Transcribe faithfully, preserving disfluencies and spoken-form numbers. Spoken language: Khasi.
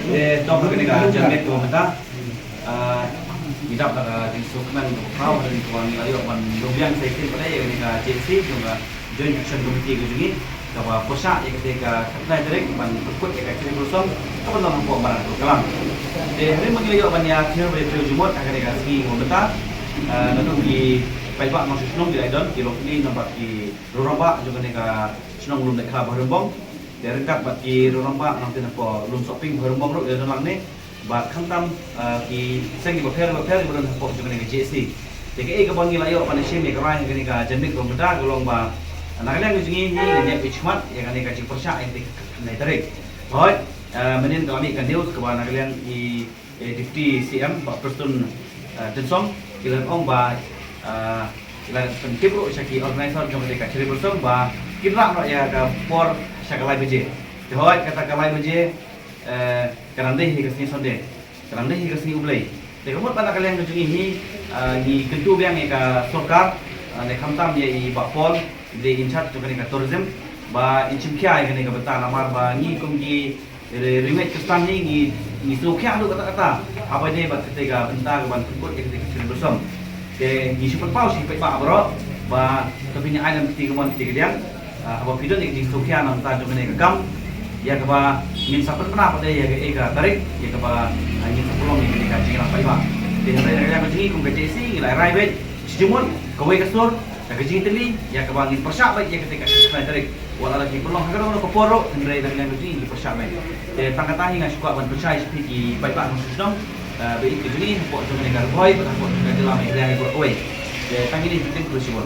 Te to ha kane ka janmiet kaba mynta, ah, ngi dap da ka jingsngewkmen kaba khraw hadien kaba ngi la ïoh ban long biang sa shisien pat ïa kane ka J A C jong ka Joint Action Committee ka jong ngi, kaba pyrshah ïa kata ka khatkhyndai tarik ban pynkut ïa ka cherry blossom kaba long hapoh Madan Purkalam. Te hadien ba ngi la ïoh ban ïa kynnoh bad ïa briew jingmut ha kane ka sngi kaba mynta, ah, naduh ki paidbah nongshong shnong ki la ïa don, ki lok ki nong bad ki riew rangbah jong kane ka shnong Lumlaitkha Bhoirymbong. Te ryngkat bad ki riew rangbah nangta napoh Lumsohping Bhoirymbong ruh ïa don lang ne. Bad khamtam, ah, ki seng kiba pher bapher kiba don hapoh jong kane ka J A C. Te kaei kaba ngi la ïoh ban ïashim ïa ka rai ha kane ka janmiet kaba mynta ka long ba na ka liang ka jong ngi ngi ngin ïa pynshmat ïa kane ka jingpyrshah ïa kane ka khatkhyndai tarik. Hooid, ah, mynnin ka la mih ka news kaba na ka liang i, eh, Deputy C M Bah Prestone, ah, Tynsong, ki la ong ba, ah, ki la pyntip ruh sha ki organizer jong kane ka cherry blossom ba kin rah noh ïa ka por sha ka lai baje. Te hooid, kata ka lai baje, eh, ka dang dei hi ka sngi Sunday, ka dang dei hi ka sngi U Blei. Te ka mut ba na ka liang ka jong ngi hi, ah, ngi kyntu biang ïa ka sorkar, ah, ne khamtam ïa i Bah Paul, i dei in charge jong kane ka tourism, ba in shim khia ïa kane ka bynta namar ba ngi kum ki ri-, riewngeit Khristan hi ngi, ngi sngewkhia haduh katta katta haba ïadei bad kata ka bynta ka ban pynkut ïa kata ka cherry blossom. Te ngi shu pynpaw sha ki paidbah baroh ba to phin ïa ai lem kti kamon kti kadiang, ah, haba phi don ïa ka jingsngewkhia na ka bynta jong kane ka kam, ïa kaba ngin sa pynbna pat ïa kaei ka tarik ïa kaba, ah, ngin sa pynlong ïa kane ka jingïalang paidbah. Te hynrei na ka liang ka jong ngi kum ka J A C ngi la rai beit shi jingmut, kawei ka sur, da ka jingtylli ïa kaba ngin pyrshah beit ïa kata ka khatkhyndai tarik. Wat la ki pynlong ha kano kano ka por ruh, hynrei na ka liang ka jong ngi ngi pyrshah beit. Te tang kata hi nga shu kwah ban pynshai sha phi ki paidbah nongshong shnong, eh, ba ïeit ka jong ngi hapoh jong kane ka Ri Bhoi bad hapoh jong ka jylla Meghalaya hi baroh kawei. Te tang kine, khublei shibun.